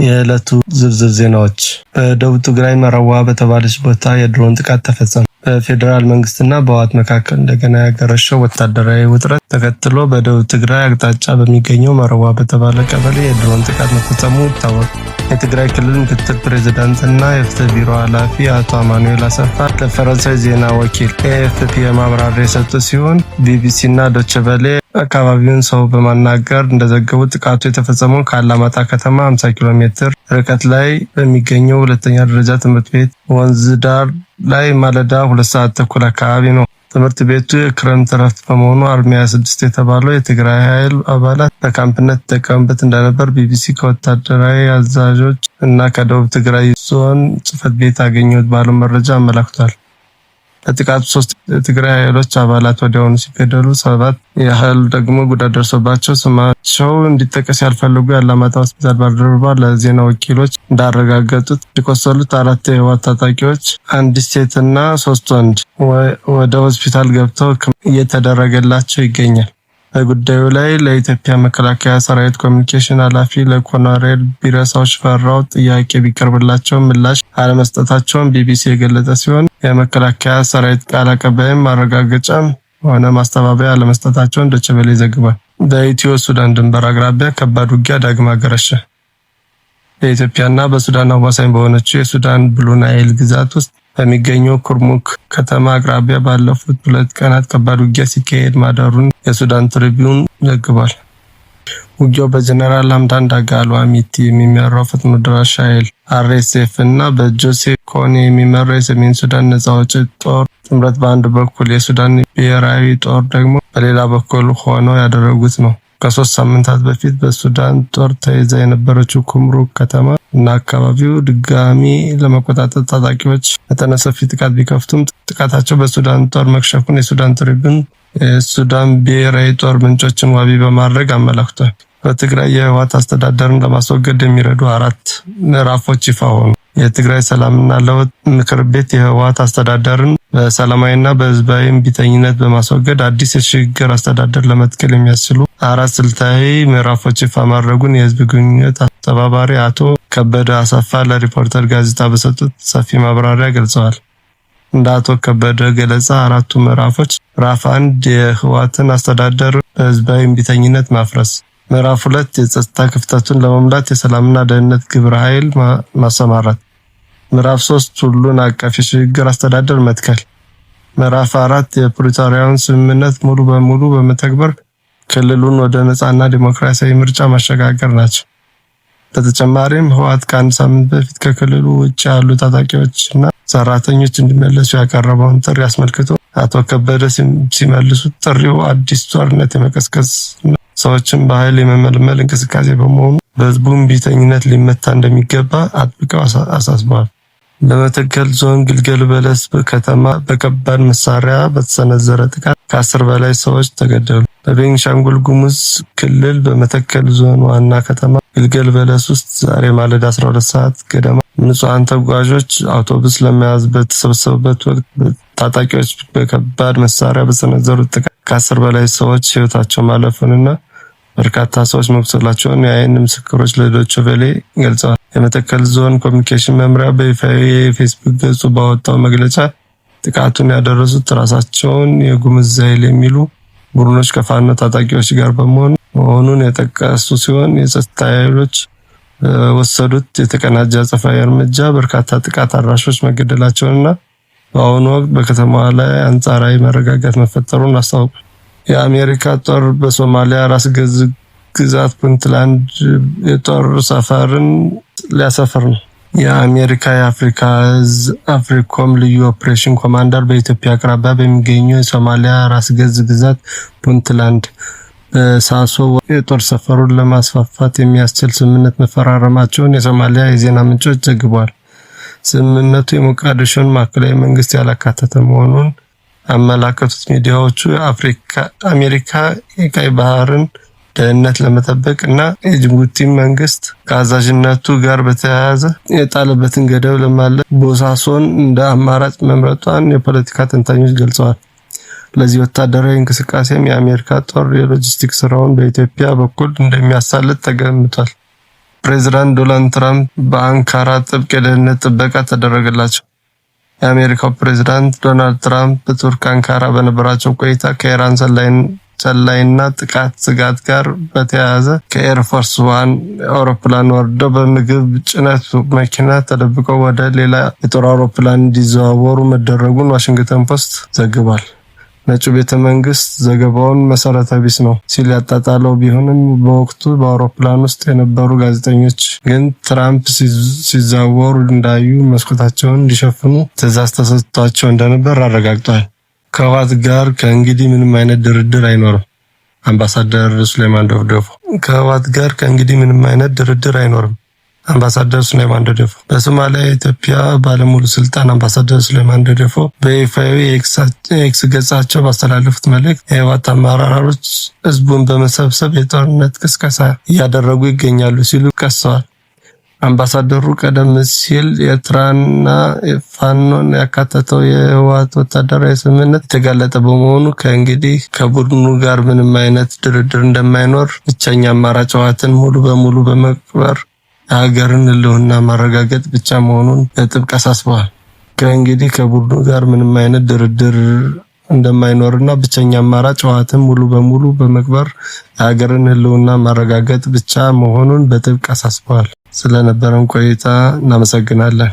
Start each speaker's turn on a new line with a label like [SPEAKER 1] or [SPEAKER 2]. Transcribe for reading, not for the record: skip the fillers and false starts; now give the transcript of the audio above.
[SPEAKER 1] የዕለቱ ዝርዝር ዜናዎች። በደቡብ ትግራይ መረዋ በተባለች ቦታ የድሮን ጥቃት ተፈጸመ። በፌዴራል መንግስትና በህወሓት መካከል እንደገና ያገረሸው ወታደራዊ ውጥረት ተከትሎ በደቡብ ትግራይ አቅጣጫ በሚገኘው መረዋ በተባለ ቀበሌ የድሮን ጥቃት መፈጸሙ ይታወቃል። የትግራይ ክልል ምክትል ፕሬዚዳንት እና የፍትህ ቢሮ ኃላፊ አቶ አማኑኤል አሰፋ ለፈረንሳይ ዜና ወኪል ኤኤፍፒ ማብራሪያ የሰጡ ሲሆን፣ ቢቢሲ እና ዶቼ ቬለ አካባቢውን ሰው በማናገር እንደዘገቡት ጥቃቱ የተፈጸመው ከአላማጣ ከተማ 50 ኪሎ ሜትር ርቀት ላይ በሚገኘው ሁለተኛ ደረጃ ትምህርት ቤት ወንዝ ዳር ላይ ማለዳ 2:30 አካባቢ ነው። ትምህርት ቤቱ የክረምት እረፍት በመሆኑ አርሚ 26 የተባለው የትግራይ ኃይል አባላት በካምፕነት ይጠቀሙበት እንደነበር ቢቢሲ ከወታደራዊ አዛዦች እና ከደቡብ ትግራይ ዞን ጽሕፈት ቤት አገኘሁት ባለው መረጃ አመላክቷል። በጥቃቱ ሶስት የትግራይ ኃይሎች አባላት ወዲያውኑ ሲገደሉ ሰባት ያህል ደግሞ ጉዳት ደርሶባቸው ስማቸው እንዲጠቀስ ያልፈለጉ የአላማጣ ሆስፒታል ባልደረባ ለዜና ወኪሎች እንዳረጋገጡት የቆሰሉት አራት የህወሓት ታጣቂዎች፣ አንዲት ሴትና ሶስት ወንድ ወደ ሆስፒታል ገብተው ሕክምና እየተደረገላቸው ይገኛል። በጉዳዩ ላይ ለኢትዮጵያ መከላከያ ሰራዊት ኮሚኒኬሽን ኃላፊ ለኮሎኔል ቢረሳው ሽፈራው ጥያቄ ቢቀርብላቸው ምላሽ አለመስጠታቸውን ቢቢሲ የገለጸ ሲሆን፣ የመከላከያ ሰራዊት ቃል አቀባይም ማረጋገጫም ሆነ ማስተባበያ አለመስጠታቸውን ዶቼ ቬለ ዘግቧል። በኢትዮ ሱዳን ድንበር አቅራቢያ ከባድ ውጊያ ዳግም አገረሸ። በኢትዮጵያና በሱዳን አዋሳኝ በሆነችው የሱዳን ብሉ ናይል ግዛት ውስጥ በሚገኘው ኩርሙክ ከተማ አቅራቢያ ባለፉት 2 ቀናት ከባድ ውጊያ ሲካሄድ ማደሩን የሱዳን ትሪቢዩን ዘግቧል። ውጊያው በጀነራል ሐምዳን ዳጋሎ ሄሚቲ የሚመራው ፈጥኖ ደራሽ ኃይል አርኤስኤፍ እና በጆሴፍ ኮኒ የሚመራው የሰሜን ሱዳን ነፃ አውጪ ጦር ጥምረት በአንድ በኩል፣ የሱዳን ብሔራዊ ጦር ደግሞ በሌላ በኩል ሆነው ያደረጉት ነው። ከ3 ሳምንታት በፊት በሱዳን ጦር ተይዛ የነበረችው ኩርሙክ ከተማ እና አካባቢው ድጋሚ ለመቆጣጠር ታጣቂዎች መጠነ ሰፊ ጥቃት ቢከፍቱም ጥቃታቸው በሱዳን ጦር መክሸፉን የሱዳን ትሪቡን የሱዳን ብሔራዊ ጦር ምንጮችን ዋቢ በማድረግ አመላክቷል። በትግራይ የህወሓት አስተዳደርን ለማስወገድ የሚረዱ አራት ምዕራፎች ይፋ ሆኑ። የትግራይ ሰላምና ለውጥ ምክር ቤት የህወሓት አስተዳደርን በሰላማዊና በህዝባዊ እምቢተኝነት በማስወገድ አዲስ የሽግግር አስተዳደር ለመትከል የሚያስችሉ አራት ስልታዊ ምዕራፎች ይፋ ማድረጉን የህዝብ ግንኙነት አስተባባሪ አቶ ከበደ አሰፋ ለሪፖርተር ጋዜጣ በሰጡት ሰፊ ማብራሪያ ገልጸዋል። እንደ አቶ ከበደ ገለጻ አራቱ ምዕራፎች፦ ምዕራፍ 1 የህወሓትን አስተዳደር በህዝባዊ እምቢተኝነት ማፍረስ፣ ምዕራፍ 2 የጸጥታ ክፍተቱን ለመሙላት የሰላምና ደህንነት ግብረ ኃይል ማሰማራት፣ ምዕራፍ 3 ሁሉን አቀፍ የሽግግር አስተዳደር መትከል፣ ምዕራፍ 4 የፕሪቶሪያውን ስምምነት ሙሉ በሙሉ በመተግበር ክልሉን ወደ ነፃና ዲሞክራሲያዊ ምርጫ ማሸጋገር ናቸው። በተጨማሪም ህወሓት ከአንድ ሳምንት በፊት ከክልሉ ውጭ ያሉ ታጣቂዎችና ሰራተኞች እንዲመለሱ ያቀረበውን ጥሪ አስመልክቶ አቶ ከበደ ሲመልሱ፣ ጥሪው አዲስ ጦርነት የመቀስቀስ፣ ሰዎችን በኃይል የመመልመል እንቅስቃሴ በመሆኑ በህዝቡ እምቢተኝነት ሊመታ እንደሚገባ አጥብቀው አሳስበዋል። በመተከል ዞን ግልገል በለስ ከተማ በከባድ መሳሪያ በተሰነዘረ ጥቃት ከ10 በላይ ሰዎች ተገደሉ። በቤኒሻንጉል ጉሙዝ ክልል በመተከል ዞን ዋና ከተማ ግልገል በለስ ውስጥ ዛሬ ማለዳ 12 ሰዓት ገደማ ንጹሐን ተጓዦች አውቶቡስ ለመያዝ በተሰበሰቡበት ወቅት ታጣቂዎች በከባድ መሳሪያ በሰነዘሩት ጥቃት ከ10 በላይ ሰዎች ሕይወታቸው ማለፉንና በርካታ ሰዎች መቁሰላቸውን የአይን ምስክሮች ለዶይቼ ቬለ ገልጸዋል። የመተከል ዞን ኮሚኒኬሽን መምሪያ በይፋዊ የፌስቡክ ገጹ ባወጣው መግለጫ ጥቃቱን ያደረሱት ራሳቸውን የጉምዝ ኃይል የሚሉ ቡድኖች ከፋኖ ታጣቂዎች ጋር በመሆን መሆኑን የጠቀሱ ሲሆን፣ የጸጥታ ኃይሎች በወሰዱት የተቀናጀ አጸፋዊ እርምጃ በርካታ ጥቃት አድራሾች መገደላቸውንና በአሁኑ ወቅት በከተማዋ ላይ አንጻራዊ መረጋጋት መፈጠሩን አስታውቋል። የአሜሪካ ጦር በሶማሊያ ራስ ገዝ ግዛት ፑንትላንድ የጦር ሰፈርን ሊያሰፍር ነው። የአሜሪካ የአፍሪካ እዝ አፍሪኮም ልዩ ኦፕሬሽን ኮማንደር በኢትዮጵያ አቅራቢያ በሚገኘው የሶማሊያ ራስ ገዝ ግዛት ፑንትላንድ በሳሶ የጦር ሰፈሩን ለማስፋፋት የሚያስችል ስምምነት መፈራረማቸውን የሶማሊያ የዜና ምንጮች ዘግበዋል። ስምምነቱ የሞቃዲሾን ማዕከላዊ መንግስት ያላካተተ መሆኑን አመላከቱት ሚዲያዎቹ። አሜሪካ የቀይ ባህርን ደህንነት ለመጠበቅ እና የጅቡቲ መንግስት ከአዛዥነቱ ጋር በተያያዘ የጣለበትን ገደብ ለማለፍ ቦሳሶን እንደ አማራጭ መምረጧን የፖለቲካ ተንታኞች ገልጸዋል። ለዚህ ወታደራዊ እንቅስቃሴም የአሜሪካ ጦር የሎጂስቲክ ስራውን በኢትዮጵያ በኩል እንደሚያሳልጥ ተገምቷል። ፕሬዚዳንት ዶናልድ ትራምፕ በአንካራ ጥብቅ የደህንነት ጥበቃ ተደረገላቸው። የአሜሪካው ፕሬዚዳንት ዶናልድ ትራምፕ በቱርክ አንካራ በነበራቸው ቆይታ ከኢራን ሰላይና ጥቃት ስጋት ጋር በተያያዘ ከኤርፎርስ ዋን አውሮፕላን ወርደው በምግብ ጭነት መኪና ተደብቀው ወደ ሌላ የጦር አውሮፕላን እንዲዘዋወሩ መደረጉን ዋሽንግተን ፖስት ዘግቧል። ነጩ ቤተ መንግስት ዘገባውን መሰረተ ቢስ ነው ሲል ያጣጣለው ቢሆንም፣ በወቅቱ በአውሮፕላን ውስጥ የነበሩ ጋዜጠኞች ግን ትራምፕ ሲዛወሩ እንዳዩ መስኮታቸውን እንዲሸፍኑ ትዕዛዝ ተሰጥቷቸው እንደነበር አረጋግጧል። ከህወሓት ጋር ከእንግዲህ ምንም አይነት ድርድር አይኖርም። አምባሳደር ሱሌማን ደፋ። ከህወሓት ጋር ከእንግዲህ ምንም አይነት ድርድር አይኖርም። አምባሳደር ሱሌማን ደደፎ። በሶማሊያ የኢትዮጵያ ባለሙሉ ስልጣን አምባሳደር ሱሌማን ደደፎ በይፋዊ የኤክስ ገጻቸው ባስተላለፉት መልእክት የህወሓት አመራሮች ህዝቡን በመሰብሰብ የጦርነት ቅስቀሳ እያደረጉ ይገኛሉ ሲሉ ከሰዋል። አምባሳደሩ ቀደም ሲል ኤርትራና ፋኖን ያካተተው የህወሓት ወታደራዊ ስምምነት የተጋለጠ በመሆኑ ከእንግዲህ ከቡድኑ ጋር ምንም አይነት ድርድር እንደማይኖር፣ ብቸኛ አማራጭ ህወሓትን ሙሉ በሙሉ በመቅበር የሀገርን ህልውና ማረጋገጥ ብቻ መሆኑን በጥብቅ አሳስበዋል። ከእንግዲህ ከቡድኑ ጋር ምንም አይነት ድርድር እንደማይኖርና ብቸኛ አማራጭ ህወሓትን ሙሉ በሙሉ በመቅበር የሀገርን ህልውና ማረጋገጥ ብቻ መሆኑን በጥብቅ አሳስበዋል። ስለነበረን ቆይታ እናመሰግናለን።